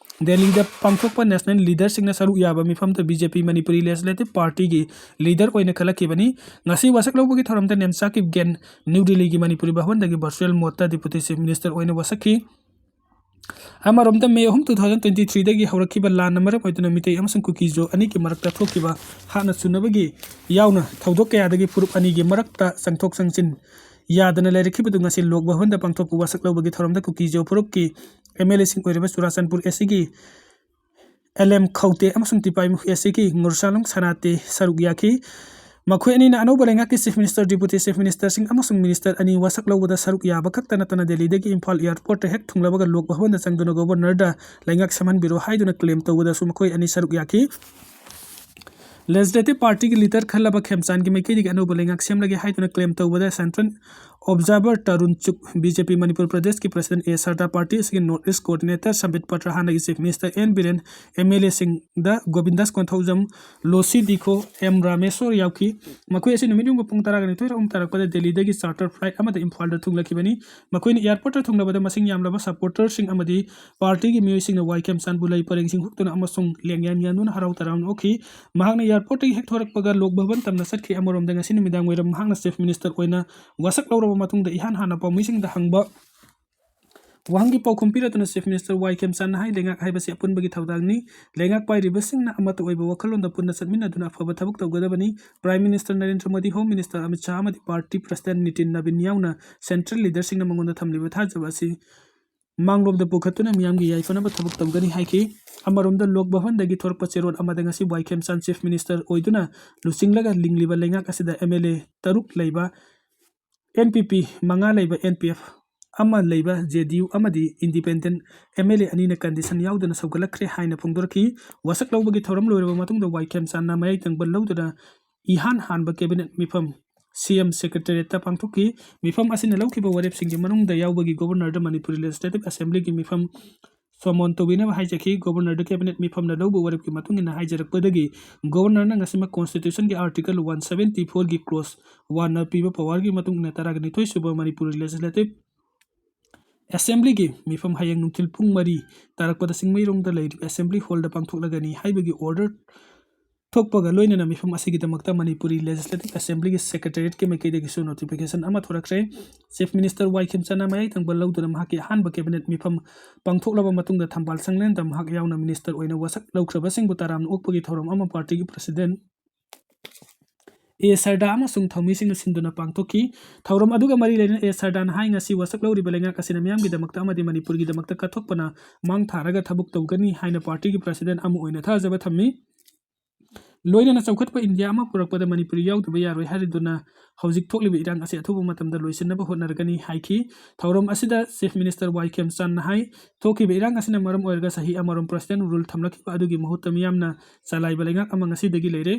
ꯗꯦꯜꯂꯤꯗ ꯄꯥꯡꯊꯣꯛꯄ ꯅꯦꯁꯅꯦꯜ ꯂꯤꯗꯔꯁꯤꯡꯅ ꯁꯔꯨꯛ ꯌꯥꯕ ꯃꯤꯐꯝꯗ B J P Manipuri legislative ꯄꯥꯔꯇꯤꯒꯤ ꯂꯤꯗꯔ ꯑꯣꯏꯅ ꯈꯜꯂꯛꯈꯤꯕꯅꯤ꯫ ꯉꯁꯤ ꯋꯥꯁꯛ ꯂꯧꯕꯒꯤ ꯊꯧꯔꯝꯗ ꯅꯦꯝꯆꯥ ꯀꯤꯞꯒꯦꯟ ꯅ꯭ꯌꯨ ꯗꯤꯜꯂꯤꯒꯤ ꯃꯅꯤꯄꯨꯔꯤ ꯚꯕꯟꯗꯒꯤ ꯚꯔꯆꯨꯋꯦꯜ ꯃꯣꯗꯇ ꯗꯤꯄꯨꯇꯤ ꯆꯤꯐ ꯃꯤꯅꯤꯁꯇꯔ ꯑꯣꯏꯅ ꯋꯥꯁꯛꯈꯤ꯫ ꯑꯃꯔꯣꯝꯗ ꯃꯦ ꯑꯍꯨꯝ, two thousand twenty threeꯗꯒꯤ ꯍꯧꯔꯛꯈꯤꯕ ꯂꯥꯟꯅ ꯃꯔꯝ ꯑꯣꯏꯗꯨꯅ ꯃꯤꯇꯩ ꯑꯃꯁꯨꯡ ꯀꯨꯀꯤꯖꯣ ꯑꯅꯤꯒꯤ ꯃꯔꯛꯇ ꯊꯣꯛꯈꯤꯕ ꯍꯥꯠꯅ ꯁꯨꯅꯕꯒꯤ ꯌꯥꯎꯅ ꯊꯧꯗꯣꯛ ꯀꯌꯥꯗꯒꯤ ꯐꯨꯔꯨꯞ ꯑꯅꯤꯒꯤ ꯃꯔꯛꯇ ꯆꯪꯊꯣꯛ ꯆꯪꯁꯤꯟ ꯌꯥꯗꯅ ꯂꯩꯔꯛꯈꯤꯕꯗꯨ ꯉꯁꯤ ꯂꯣꯛ ꯚꯕꯟꯗ ꯄꯥꯡꯊꯣꯛꯄ ꯋꯥꯁꯛ ꯂꯧꯕꯒꯤ ꯊꯧꯔꯝꯗ ꯀꯨꯀꯤꯖꯣ ꯐꯨꯔꯨꯞꯀꯤ ꯑꯦꯝ ꯑꯦꯜ ꯑꯦꯁꯤꯡ ꯑꯣꯏꯔꯤꯕ ꯆꯨꯔꯥꯆꯥꯟꯄꯨꯔ ꯑꯦꯁ ꯁꯤꯒꯤ ꯑꯦꯜ ꯑꯦꯝ ꯈꯧꯇꯦ ꯑꯃꯁꯨꯡ ꯇꯤꯄꯥꯏꯃꯨꯈ ꯑꯦꯁ ꯁꯤꯒꯤ ꯉꯨꯔꯁꯥꯂꯨꯡ ꯁꯅꯥꯇꯦ ꯁꯔꯨꯛ ꯌꯥꯈꯤ꯫ ꯃꯈꯣꯏ ꯑꯅꯤꯅ ꯑꯅꯧꯕ ꯂꯩꯉꯥꯛꯀꯤ ꯆꯤꯐ ꯃꯤꯅꯤꯁꯇꯔ, ꯗꯤꯄꯨꯇꯤ ꯆꯤꯐ ꯃꯤꯅꯤꯁꯇꯔꯁꯤꯡ ꯑꯃꯁꯨꯡ ꯃꯤꯅꯤꯁꯇꯔ ꯑꯅꯤ ꯋꯥꯁꯛ ꯂꯧꯕꯗ ꯁꯔꯨꯛ ꯌꯥꯕ ꯈꯛꯇ ꯅꯠꯇꯅ ꯗꯦꯜꯂꯤꯗꯒꯤ ꯏꯝꯐꯥꯜ ꯑꯦꯌꯥꯔꯄꯣꯔꯠꯇ ꯍꯦꯛ ꯊꯨꯡꯂꯕꯒ ꯂꯣꯛ ꯚꯕꯟꯗ ꯆꯪꯗꯨꯅ ꯒꯣꯕꯔꯅꯔꯗ ꯂꯩꯉꯥꯛ ꯁꯝꯍꯟꯕꯤꯔꯣ ꯍꯥꯏꯗꯨꯅ ꯀ꯭ꯂꯦꯝ ꯇꯧꯕꯗꯁꯨ ꯃꯈꯣꯏ ꯑꯅꯤ ꯁꯔꯨꯛ ꯌꯥꯈꯤ꯫ ꯂꯦꯖꯤꯁꯂꯦꯇꯤꯚ ꯄꯥꯔꯇꯤꯒꯤ ꯂꯤꯗꯔ ꯈꯜꯂꯕ ꯈꯦꯝꯆꯥꯟꯒꯤ ꯃꯥꯏꯀꯩꯗꯒꯤ ꯑꯅꯧꯕ ꯂꯩꯉꯥꯛ ꯁꯦꯝꯂꯒꯦ ꯍꯥꯏꯗꯨꯅ ꯀ꯭ꯂꯦꯝ ꯇꯧꯕꯗ central observer Tarun Chugh, B J P Manipur ꯄ꯭ꯔꯗꯦꯁꯀꯤ ꯄ꯭ꯔꯁꯤꯗꯦꯟ ꯑꯦ ꯁꯔꯗꯥ, ꯄꯥꯔꯇꯤ ꯑꯁꯤꯒꯤ north east coordinator Sambit Patra, ꯍꯥꯟꯅꯒꯤ chief minister N Biren, M L ꯑꯦꯁꯤꯡꯗ ꯒꯣꯕꯤꯟꯗꯥꯁ ꯀꯣꯟꯊꯧꯖꯝ, ꯂꯣꯁꯤ ꯗꯤꯈꯣ, ꯑꯦꯝ ꯔꯥꯃꯦꯁꯣꯔ ꯌꯥꯎꯈꯤ꯫ ꯃꯈꯣꯏ ꯑꯁꯤ ꯅꯨꯃꯤꯠ ꯌꯨꯡꯕ ꯄꯨꯡ ꯇꯔꯥꯒ ꯅꯤꯊꯣꯏ ꯑꯍꯨꯝ ꯇꯥꯔꯛꯄꯗ ꯗꯦꯜꯂꯤꯗꯒꯤ ꯆꯥꯔꯇꯔ ꯐ꯭ꯂꯥꯏꯠ ꯑꯃꯗ ꯏꯝꯐꯥꯜꯗ ꯊꯨꯡꯂꯛꯈꯤꯕꯅꯤ꯫ ꯃꯈꯣꯏꯅ ꯑꯦꯌꯥꯔꯄꯣꯔꯠꯇ ꯊꯨꯡꯂꯕꯗ ꯃꯁꯤꯡ ꯌꯥꯝꯂꯕ ꯁꯄꯣꯔꯇꯔꯁꯤꯡ ꯑꯃꯗꯤ ꯄꯥꯔꯇꯤꯒꯤ ꯃꯤꯑꯣꯏꯁꯤꯡꯅ ꯋꯥꯏ ꯈꯦꯝꯆꯥꯟꯕꯨ ꯂꯩ ꯄꯔꯦꯡꯁꯤꯡ ꯍꯨꯛꯇꯨꯅ ꯑꯃꯁꯨꯡ ꯂꯦꯡꯌꯥꯟ ꯌꯥꯟꯗꯨꯅ ꯍꯔꯥꯎ ꯇꯔꯥꯝꯅ ꯑꯣꯛꯈꯤ꯫ ꯃꯍꯥꯛꯅ ꯑꯦꯌꯥꯔꯄꯣꯔꯠꯇꯒꯤ ꯍꯦꯛ ꯊꯣꯔꯛꯄꯒ ꯂꯣꯛ ꯚꯕꯟ ꯇꯝꯅ ꯆꯠꯈꯤ꯫ ꯑꯃꯔꯣꯝꯗ ꯉꯁꯤ ꯅꯨꯃꯤꯗꯥꯡ ꯋꯥꯏꯔꯝ ꯃꯍꯥꯛꯅ ꯆꯤꯐ ꯃꯤꯅꯤꯁꯇꯔ ꯑꯣꯏꯅ ꯋꯥꯁꯛ ꯂꯧꯔꯕ ꯃꯇꯨꯡꯗ ꯏꯍꯥꯟ ꯍꯥꯟꯅ ꯄꯥꯎꯃꯤꯁꯤꯡꯗ ꯍꯪꯕ ꯋꯥꯍꯪꯒꯤ ꯄꯥꯎꯈꯨꯝ ꯄꯤꯔꯗꯨꯅ ꯆꯤꯐ ꯃꯤꯅꯤꯁꯇꯔ ꯋꯥꯏ ꯈꯦꯝꯆꯥꯟꯅ ꯍꯥꯏ, ꯂꯩꯉꯥꯛ ꯍꯥꯏꯕꯁꯤ ꯑꯄꯨꯟꯕꯒꯤ ꯊꯧꯗꯥꯡꯅꯤ꯫ ꯂꯩꯉꯥꯛ ꯄꯥꯏꯔꯤꯕꯁꯤꯡꯅ ꯑꯃꯠꯇ ꯑꯣꯏꯕ ꯋꯥꯈꯜꯂꯣꯟꯗ ꯄꯨꯟꯅ ꯆꯠꯃꯤꯟꯅꯗꯨꯅ ꯑꯐꯕ ꯊꯕꯛ ꯇꯧꯒꯗꯕꯅꯤ꯫ Prime minister Narendra Modi, home minister Amit Shah ꯑꯃꯗꯤ ꯄꯥꯔꯇꯤ ꯄ꯭ꯔꯁꯤꯗꯦꯟ ꯅꯤꯇꯤꯟ ꯅꯕꯤꯟ ꯌꯥꯎꯅ ꯁꯦꯟꯇ꯭ꯔꯦꯜ ꯂꯤꯗꯔꯁꯤꯡꯅ ꯃꯉꯣꯟꯗ ꯊꯝꯂꯤꯕ ꯊꯥꯖꯕ ꯑꯁꯤ ꯃꯥꯡꯂꯣꯝꯗ ꯄꯨꯈꯠꯇꯨꯅ ꯃꯤꯌꯥꯝꯒꯤ ꯌꯥꯏꯐꯅꯕ ꯊꯕꯛ ꯇꯧꯒꯅꯤ ꯍꯥꯏꯈꯤ꯫ ꯑꯃꯔꯣꯝꯗ ꯂꯣꯛ ꯚꯕꯟꯗꯒꯤ ꯊꯣꯔꯛꯄ ꯆꯦꯔꯣꯜ ꯑꯃꯗ ꯉꯁꯤ ꯋꯥꯏ ꯈꯦꯝꯆꯥꯟ ꯆꯤꯐ ꯃꯤꯅꯤꯁꯇꯔ ꯑꯣꯏꯗꯨꯅ ꯂꯨꯆꯤꯡꯂꯒ ꯂꯤꯡꯂꯤꯕ ꯂꯩꯉꯥꯛ ꯑꯁꯤꯗ ꯑꯦꯝ ꯑꯦꯜ ꯑꯦ ꯇꯔꯨꯛ ꯂꯩꯕ, ꯑꯦꯟ ꯄꯤ ꯄꯤ ꯃꯉꯥ ꯂꯩꯕ, ꯑꯦꯟ ꯄꯤ ꯑꯦꯐ ꯑꯃ ꯂꯩꯕ, ꯖꯦ ꯗꯤ ꯌꯨ ꯑꯃꯗꯤ ꯏꯟꯗꯤꯄꯦꯟꯗꯦꯟ ꯑꯦꯝ ꯑꯦꯜ ꯑꯦ ꯑꯅꯤꯅ ꯀꯟꯗꯤꯁꯟ ꯌꯥꯎꯗꯅ ꯁꯧꯒꯠꯂꯛꯈ꯭ꯔꯦ ꯍꯥꯏꯅ ꯐꯣꯡꯗꯣꯔꯛꯈꯤ꯫ ꯋꯥꯁꯛ ꯂꯧꯕꯒꯤ ꯊꯧꯔꯝ ꯂꯣꯏꯔꯕ ꯃꯇꯨꯡꯗ ꯋꯥꯏ ꯈꯦꯝꯆꯥꯟꯅ ꯃꯌꯥꯏ ꯇꯪꯕ ꯂꯧꯗꯨꯅ ꯏꯍꯥꯟ ꯍꯥꯟꯕ ꯀꯦꯕꯤꯅꯦꯠ ꯃꯤꯐꯝ ꯁꯤ ꯑꯦꯝ ꯁꯦꯀ꯭ꯔꯦꯇꯦꯔꯤꯌꯦꯠꯇ ꯄꯥꯡꯊꯣꯛꯈꯤ꯫ ꯃꯤꯐꯝ ꯑꯁꯤꯅ ꯂꯧꯈꯤꯕ ꯋꯥꯔꯦꯞꯁꯤꯡꯒꯤ ꯃꯅꯨꯡꯗ ꯌꯥꯎꯕꯒꯤ ꯒꯣꯕꯔꯅꯔꯗ ꯃꯅꯤꯄꯨꯔꯤ ꯂꯦꯖꯤꯁꯂꯦꯇꯤꯚ ꯑꯦꯁꯦꯝꯕ꯭ꯂꯤꯒꯤ ꯃꯤꯐꯝ ꯁꯣꯃꯣꯟ ꯇꯧꯕꯤꯅꯕ ꯍꯥꯏꯖꯈꯤ꯫ ꯒꯣꯕꯔꯅꯔꯗ ꯀꯦꯕꯤꯅꯦꯠ ꯃꯤꯐꯝꯅ ꯂꯧꯕ ꯋꯥꯔꯦꯞꯀꯤ ꯃꯇꯨꯡ ꯏꯟꯅ ꯍꯥꯏꯖꯔꯛꯄꯗꯒꯤ ꯒꯣꯕꯔꯅꯔꯅ ꯉꯁꯤꯃꯛ ꯀꯣꯟꯁꯇꯤꯇ꯭ꯌꯨꯁꯟꯒꯤ ꯑꯥꯔꯇꯤꯀꯜ ꯋꯥꯟ ꯁꯕꯦꯟꯇꯤ ꯐꯣꯔꯒꯤ ꯀ꯭ꯂꯣꯖ ꯋꯥꯟꯅ ꯄꯤꯕ ꯄꯋꯥꯔꯒꯤ ꯃꯇꯨꯡ ꯏꯟꯅ ꯇꯔꯥꯒ ꯅꯤꯊꯣꯏ ꯁꯨꯕ ꯃꯅꯤꯄꯨꯔꯤ ꯂꯦꯖꯤꯁꯂꯦꯇꯤꯚ ꯑꯦꯁꯦꯝꯕ꯭ꯂꯤꯒꯤ ꯃꯤꯐꯝ ꯍꯌꯦꯡ ꯅꯨꯡꯊꯤꯜ ꯄꯨꯡ ꯃꯔꯤ ꯇꯥꯔꯛꯄꯗ ꯆꯤꯡꯃꯩꯔꯣꯡꯗ ꯂꯩꯔꯤꯕ ꯑꯦꯁꯦꯝꯕ꯭ꯂꯤ ꯍꯣꯜꯗ ꯄꯥꯡꯊꯣꯛꯂꯒꯅꯤ ꯍꯥꯏꯕꯒꯤ ꯑꯣꯔꯗꯔ ꯊꯣꯛꯄꯒ ꯂꯣꯏꯅꯅ ꯃꯤꯐꯝ ꯑꯁꯤꯒꯤꯗꯃꯛꯇ ꯃꯅꯤꯄꯨꯔꯤ ꯂꯦꯖꯤꯁꯂꯦꯇꯤꯚ ꯑꯦꯁꯦꯝꯕ꯭ꯂꯤꯒꯤ ꯁꯦꯀ꯭ꯔꯦꯇꯦꯔꯤꯌꯦꯠꯀꯤ ꯃꯥꯏꯀꯩꯗꯒꯤꯁꯨ ꯅꯣꯇꯤꯐꯤꯀꯦꯁꯟ ꯑꯃ ꯊꯣꯔꯛꯈ꯭ꯔꯦ꯫ ꯆꯤꯐ ꯃꯤꯅꯤꯁꯇꯔ ꯋꯥꯏ ꯈꯦꯝꯆꯥꯟꯅ ꯃꯌꯥꯏ ꯊꯪꯕ ꯂꯧꯗꯨꯅ ꯃꯍꯥꯛꯀꯤ ꯑꯍꯥꯟꯕ ꯀꯦꯕꯤꯅꯦꯠ ꯃꯤꯐꯝ ꯄꯥꯡꯊꯣꯛꯂꯕ ꯃꯇꯨꯡꯗ ꯊꯝꯕꯥꯜ ꯁꯪꯂꯦꯟꯗ ꯃꯍꯥꯛ ꯌꯥꯎꯅ ꯃꯤꯅꯤꯁꯇꯔ ꯑꯣꯏꯅ ꯋꯥꯁꯛ ꯂꯧꯈ꯭ꯔꯕꯁꯤꯡꯕꯨ ꯇꯔꯥꯝꯅ ꯑꯣꯛꯄꯒꯤ ꯊꯧꯔꯝ ꯑꯃ ꯄꯥꯔꯇꯤꯒꯤ ꯄ꯭ꯔꯁꯤꯗꯦꯟ ꯑꯦ ꯁꯔꯗꯥ ꯑꯃꯁꯨꯡ ꯊꯧꯃꯤꯁꯤꯡꯅ ꯁꯤꯟꯗꯨꯅ ꯄꯥꯡꯊꯣꯛꯈꯤ꯫ ꯊꯧꯔꯝ ꯑꯗꯨꯒ ꯃꯔꯤ ꯂꯩꯅꯅ ꯑꯦ ꯁꯔꯗꯥꯅ ꯍꯥꯏ, ꯉꯁꯤ ꯋꯥꯁꯛ ꯂꯧꯔꯤꯕ ꯂꯩꯉꯥꯛ ꯑꯁꯤꯅ ꯃꯤꯌꯥꯝꯒꯤꯗꯃꯛꯇ ꯑꯃꯗꯤ ꯃꯅꯤꯄꯨꯔꯒꯤꯗꯃꯛꯇ ꯀꯠꯊꯣꯛꯄꯅ ꯃꯥꯡ ꯊꯥꯔꯒ ꯊꯕꯛ ꯇꯧꯒꯅꯤ ꯍꯥꯏꯅ ꯄꯥꯔꯇꯤꯒꯤ ꯄ꯭ꯔꯁꯤꯗꯦꯟ ꯑꯃ ꯑꯣꯏꯅ ꯊꯥꯖꯕ ꯊꯝꯃꯤ꯫ ꯂꯣꯏꯅꯅ ꯆꯥꯎꯈꯠꯄ ꯏꯟꯗꯤꯌꯥ ꯑꯃ ꯄꯨꯔꯛꯄꯗ ꯃꯅꯤꯄꯨꯔꯤ ꯌꯥꯎꯗꯕ ꯌꯥꯔꯣꯏ ꯍꯥꯏꯔꯗꯨꯅ ꯍꯧꯖꯤꯛ ꯊꯣꯛꯂꯤꯕ ꯏꯔꯥꯡ ꯑꯁꯤ ꯑꯊꯨꯕ ꯃꯇꯝꯗ ꯂꯣꯏꯁꯤꯟꯅꯕ ꯍꯣꯠꯅꯔꯒꯅꯤ ꯍꯥꯏꯈꯤ꯫ ꯊꯧꯔꯝ ꯑꯁꯤꯗ ꯆꯤꯐ ꯃꯤꯅꯤꯁꯇꯔ ꯋꯥꯏ ꯈꯦꯝꯆꯥꯟꯅ ꯍꯥꯏ, ꯊꯣꯛꯈꯤꯕ ꯏꯔꯥꯡ ꯑꯁꯤꯅ ꯃꯔꯝ ꯑꯣꯏꯔꯒ ꯆꯍꯤ ꯑꯃꯔꯣꯝ ꯄ꯭ꯔꯁꯤꯗꯦꯟ ꯔꯨꯜ ꯊꯝꯂꯛꯈꯤꯕ ꯑꯗꯨꯒꯤ ꯃꯍꯨꯠꯇ ꯃꯤꯌꯥꯝꯅ ꯆꯂꯥꯏꯕ ꯂꯩꯉꯥꯛ ꯑꯃ ꯉꯁꯤꯗꯒꯤ ꯂꯩꯔꯦ꯫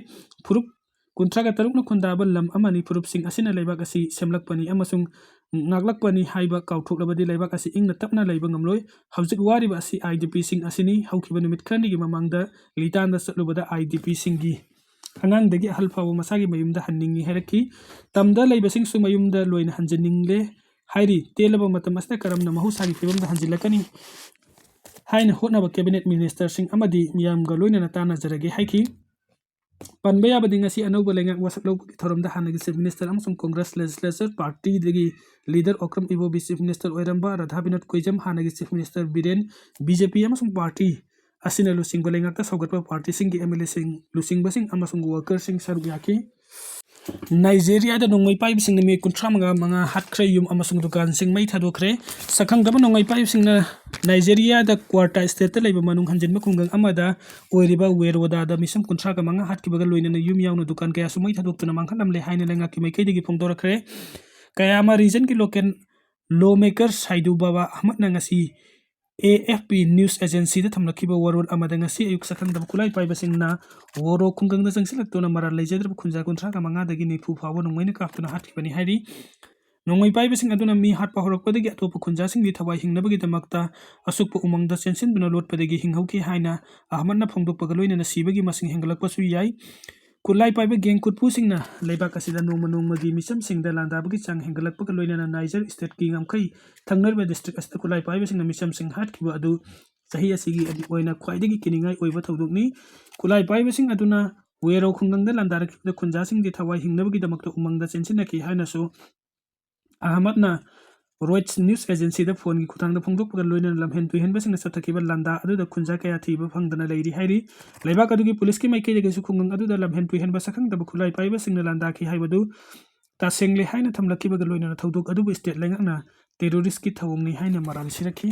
ꯐꯨꯔꯨꯞ ꯀꯨꯟꯊ꯭ꯔꯥꯒ ꯇꯔꯨꯛꯅ ꯈꯨꯟꯗꯥꯕ ꯂꯝ ꯑꯃꯅꯤ꯫ ꯐꯨꯔꯨꯞꯁꯤꯡ ꯑꯁꯤꯅ ꯂꯩꯕꯥꯛ ꯑꯁꯤ ꯁꯦꯝꯂꯛꯄꯅꯤ ꯑꯃꯁꯨꯡ ꯉꯥꯛꯂꯛꯄꯅꯤ ꯍꯥꯏꯕ ꯀꯥꯎꯊꯣꯛꯂꯕꯗꯤ ꯂꯩꯕꯥꯛ ꯑꯁꯤ ꯏꯪꯅ ꯇꯞꯅ ꯂꯩꯕ ꯉꯝꯂꯣꯏ꯫ ꯍꯧꯖꯤꯛ ꯋꯥꯔꯤꯕ ꯑꯁꯤ ꯑꯥꯏ ꯗꯤ ꯄꯤꯁꯤꯡ ꯑꯁꯤꯅꯤ꯫ ꯍꯧꯈꯤꯕ ꯅꯨꯃꯤꯠ ꯈꯔꯅꯤꯒꯤ ꯃꯃꯥꯡꯗ ꯂꯤꯇꯥꯟꯗ ꯆꯠꯂꯨꯕꯗ ꯑꯥꯏ ꯗꯤ ꯄꯤꯁꯤꯡꯒꯤ ꯑꯉꯥꯡꯗꯒꯤ ꯑꯍꯜ ꯐꯥꯎꯕ ꯃꯁꯥꯒꯤ ꯃꯌꯨꯝꯗ ꯍꯟꯅꯤꯡꯏ ꯍꯥꯏꯔꯛꯈꯤ꯫ ꯇꯝꯗ ꯂꯩꯕꯁꯤꯡꯁꯨ ꯃꯌꯨꯝꯗ ꯂꯣꯏꯅ ꯍꯟꯖꯤꯟꯅꯤꯡꯂꯦ ꯍꯥꯏꯔꯤ꯫ ꯇꯦꯜꯂꯕ ꯃꯇꯝ ꯑꯁꯤꯗ ꯀꯔꯝꯅ ꯃꯍꯧꯁꯥꯒꯤ ꯐꯤꯕꯝꯗ ꯍꯟꯖꯤꯜꯂꯛꯀꯅꯤ ꯍꯥꯏꯅ ꯍꯣꯠꯅꯕ ꯀꯦꯕꯤꯅꯦꯠ ꯃꯤꯅꯤꯁꯇꯔꯁꯤꯡ ꯑꯃꯗꯤ ꯃꯤꯌꯥꯝꯒ ꯂꯣꯏꯅꯅ ꯇꯥꯟꯅꯖꯔꯒꯦ ꯍꯥꯏꯈꯤ꯫ ꯄꯟꯕ ꯌꯥꯕꯗꯤ ꯉꯁꯤ ꯑꯅꯧꯕ ꯂꯩꯉꯥꯛ ꯋꯥꯁꯛ ꯂꯧꯕꯒꯤ ꯊꯧꯔꯝꯗ ꯍꯥꯟꯅꯒꯤ ꯆꯤꯐ ꯃꯤꯅꯤꯁꯇꯔ ꯑꯃꯁꯨꯡ ꯀꯣꯡꯒ꯭ꯔꯦꯁ ꯂꯦꯖꯤꯁꯂꯦꯆꯔ ꯄꯥꯔꯇꯤꯗꯒꯤ leader Okram Ibobi chief minister ꯑꯣꯏꯔꯝꯕ, ꯔꯥꯙꯥ ꯕꯤꯅꯣꯗ ꯀꯣꯏꯖꯝ ꯍꯥꯟꯅꯒꯤ chief minister Biren, B J P ꯑꯃꯁꯨꯡ ꯄꯥꯔꯇꯤ ꯑꯁꯤꯅ ꯂꯨꯆꯤꯡꯕ ꯂꯩꯉꯥꯛꯇ ꯁꯧꯒꯠꯄ ꯄꯥꯔꯇꯤꯁꯤꯡꯒꯤ ꯑꯦꯝ ꯑꯦꯜ ꯑꯦꯁꯤꯡ, ꯂꯨꯆꯤꯡꯕꯁꯤꯡ ꯑꯃꯁꯨꯡ ꯋꯥꯀꯔꯁꯤꯡ ꯁꯔꯨꯛ ꯌꯥꯈꯤ꯫ ꯅꯥꯏꯖꯦꯔꯤꯌꯥꯗ ꯅꯣꯡꯃꯩ ꯄꯥꯏꯕꯁꯤꯡꯅ ꯃꯤꯑꯣꯏ ꯀꯨꯟꯊ꯭ꯔꯥ ꯃꯉꯥ ꯃꯉꯥ ꯍꯥꯠꯈ꯭ꯔꯦ, ꯌꯨꯝ ꯑꯃꯁꯨꯡ ꯗꯨꯀꯥꯟꯁꯤꯡ ꯃꯩ ꯊꯥꯗꯣꯛꯈ꯭ꯔꯦ꯫ ꯁꯛꯈꯪꯗꯕ ꯅꯣꯡꯃꯩ ꯄꯥꯏꯕꯁꯤꯡꯅ ꯅꯥꯏꯖꯦꯔꯤꯌꯥꯗ ꯀ꯭ꯋꯥꯔꯇꯥ ꯁ꯭ꯇꯦꯠꯇ ꯂꯩꯕ ꯃꯅꯨꯡ ꯍꯟꯖꯤꯟꯕ ꯈꯨꯡꯒꯪ ꯑꯃꯗ ꯑꯣꯏꯔꯤꯕ ꯋꯦꯔꯣꯗꯥꯗ ꯃꯤꯁꯝ ꯀꯨꯟꯊ꯭ꯔꯥꯒ ꯃꯉꯥ ꯍꯥꯠꯈꯤꯕꯒ ꯂꯣꯏꯅꯅ ꯌꯨꯝ ꯌꯥꯎꯅ ꯗꯨꯀꯥꯟ ꯀꯌꯥꯁꯨ ꯃꯩ ꯊꯥꯗꯣꯛꯇꯨꯅ ꯃꯥꯡꯍꯜꯂꯝꯂꯦ ꯍꯥꯏꯅ ꯂꯩꯉꯥꯛꯀꯤ ꯃꯥꯏꯀꯩꯗꯒꯤ ꯐꯣꯡꯗꯣꯔꯛꯈ꯭ꯔꯦ꯫ ꯀꯌꯥꯃ ꯔꯤꯖꯟꯒꯤ ꯂꯣꯀꯦꯜ ꯂꯣ ꯃꯦꯀꯔ ꯁꯥꯏꯗꯨ ꯕꯥꯕꯥ ꯑꯍꯃꯗꯅ ꯉꯁꯤ ꯑꯦ ꯑꯦꯐ ꯄꯤ ꯅ꯭ꯌꯨꯁ ꯑꯦꯖꯦꯟꯁꯤꯗ ꯊꯝꯂꯛꯈꯤꯕ ꯋꯥꯔꯣꯜ ꯑꯃꯗ ꯉꯁꯤ ꯑꯌꯨꯛ ꯁꯛꯈꯪꯗꯕ ꯈꯨꯠꯂꯥꯏ ꯄꯥꯏꯕꯁꯤꯡꯅ ꯋꯣꯔꯣ ꯈꯨꯡꯒꯪꯗ ꯆꯪꯁꯤꯜꯂꯛꯇꯨꯅ ꯃꯔꯥꯜ ꯂꯩꯖꯗ꯭ꯔꯕ ꯈꯨꯟꯖꯥ ꯀꯨꯟꯊ꯭ꯔꯥꯒ ꯃꯉꯥꯗꯒꯤ ꯅꯤꯐꯨ ꯐꯥꯎꯕ ꯅꯣꯡꯃꯩꯅ ꯀꯥꯞꯇꯨꯅ ꯍꯥꯠꯈꯤꯕꯅꯤ ꯍꯥꯏꯔꯤ꯫ ꯅꯣꯡꯃꯩ ꯄꯥꯏꯕꯁꯤꯡ ꯑꯗꯨꯅ ꯃꯤ ꯍꯥꯠꯄ ꯍꯧꯔꯛꯄꯗꯒꯤ ꯑꯇꯣꯞꯄ ꯈꯨꯟꯖꯥꯁꯤꯡꯗꯤ ꯊꯋꯥꯏ ꯍꯤꯡꯅꯕꯒꯤꯗꯃꯛꯇ ꯑꯁꯨꯛꯄ ꯎꯃꯪꯗ ꯆꯦꯟꯁꯤꯟꯗꯨꯅ ꯂꯣꯠꯄꯗꯒꯤ ꯍꯤꯡꯍꯧꯈꯤ ꯍꯥꯏꯅ ꯑꯍꯃꯗꯅ ꯐꯣꯡꯗꯣꯛꯄꯒ ꯂꯣꯏꯅꯅ ꯁꯤꯕꯒꯤ ꯃꯁꯤꯡ ꯍꯦꯟꯒꯠꯂꯛꯄꯁꯨ ꯌꯥꯏ꯫ ꯈꯨꯠꯂꯥꯏ ꯄꯥꯏꯕ ꯒꯦꯡ ꯀꯨꯠꯄꯨꯁꯤꯡꯅ ꯂꯩꯕꯥꯛ ꯑꯁꯤꯗ ꯅꯣꯡꯃ ꯅꯣꯡꯃꯒꯤ ꯃꯤꯆꯝꯁꯤꯡꯗ ꯂꯥꯟꯗꯥꯕꯒꯤ ꯆꯥꯡ ꯍꯦꯟꯒꯠꯂꯛꯄꯒ ꯂꯣꯏꯅꯅ ꯅꯥꯏꯖꯔ ꯁ꯭ꯇꯦꯠꯀꯤ ꯉꯝꯈꯩ ꯊꯪꯅꯔꯤꯕ ꯗꯤꯁꯇ꯭ꯔꯤꯛ ꯑꯁꯤꯗ ꯈꯨꯠꯂꯥꯏ ꯄꯥꯏꯕꯁꯤꯡꯅ ꯃꯤꯆꯝꯁꯤꯡ ꯍꯥꯠꯈꯤꯕ ꯑꯗꯨ ꯆꯍꯤ ꯑꯁꯤꯒꯤ ꯑꯣꯏꯅ ꯈ꯭ꯋꯥꯏꯗꯒꯤ ꯀꯤꯅꯤꯡꯉꯥꯏ ꯑꯣꯏꯕ ꯊꯧꯗꯣꯛꯅꯤ꯫ ꯈꯨꯠꯂꯥꯏ ꯄꯥꯏꯕꯁꯤꯡ ꯑꯗꯨꯅ ꯋꯦꯔꯣ ꯈꯨꯡꯒꯪꯗ ꯂꯥꯟꯗꯥꯔꯛꯈꯤꯕꯗ ꯈꯨꯟꯖꯥꯁꯤꯡꯒꯤ ꯊꯋꯥꯏ ꯍꯤꯡꯅꯕꯒꯤꯗꯃꯛꯇ ꯎꯃꯪꯗ ꯆꯦꯟꯁꯤꯟꯅꯈꯤ ꯍꯥꯏꯅꯁꯨ ꯑꯍꯃꯗꯅ ꯔꯣꯏꯇꯔꯁ ꯅ꯭ꯌꯨꯁ ꯑꯦꯖꯦꯟꯁꯤꯗ ꯐꯣꯟꯒꯤ ꯈꯨꯠꯊꯥꯡꯗ ꯐꯣꯡꯗꯣꯛꯄꯒ ꯂꯣꯏꯅꯅ ꯂꯝꯍꯦꯟ ꯇꯨꯍꯦꯟꯕꯁꯤꯡꯅ ꯆꯠꯊꯈꯤꯕ ꯂꯥꯟꯗꯥ ꯑꯗꯨꯗ ꯈꯨꯟꯖꯥ ꯀꯌꯥ ꯊꯤꯕ ꯐꯪꯗꯅ ꯂꯩꯔꯤ ꯍꯥꯏꯔꯤ꯫ ꯂꯩꯕꯥꯛ ꯑꯗꯨꯒꯤ ꯄꯨꯂꯤꯁꯀꯤ ꯃꯥꯏꯀꯩꯗꯒꯤꯁꯨ ꯈꯨꯡꯒꯪ ꯑꯗꯨꯗ ꯂꯝꯍꯦꯟ ꯇꯨꯍꯦꯟꯕ ꯁꯛꯈꯪꯗꯕ ꯈꯨꯠꯂꯥꯏ ꯄꯥꯏꯕꯁꯤꯡꯅ ꯂꯥꯟꯗꯥꯈꯤ ꯍꯥꯏꯕꯗꯨ ꯇꯁꯦꯡꯂꯦ ꯍꯥꯏꯅ ꯊꯝꯂꯛꯈꯤꯕꯒ ꯂꯣꯏꯅꯅ ꯊꯧꯗꯣꯛ ꯑꯗꯨꯕꯨ ꯁ꯭ꯇꯦꯠ ꯂꯩꯉꯥꯛꯅ ꯇꯦꯔꯣꯔꯤꯁꯀꯤ ꯊꯧꯑꯣꯡꯅꯤ ꯍꯥꯏꯅ ꯃꯔꯥꯜ ꯁꯤꯔꯛꯈꯤ꯫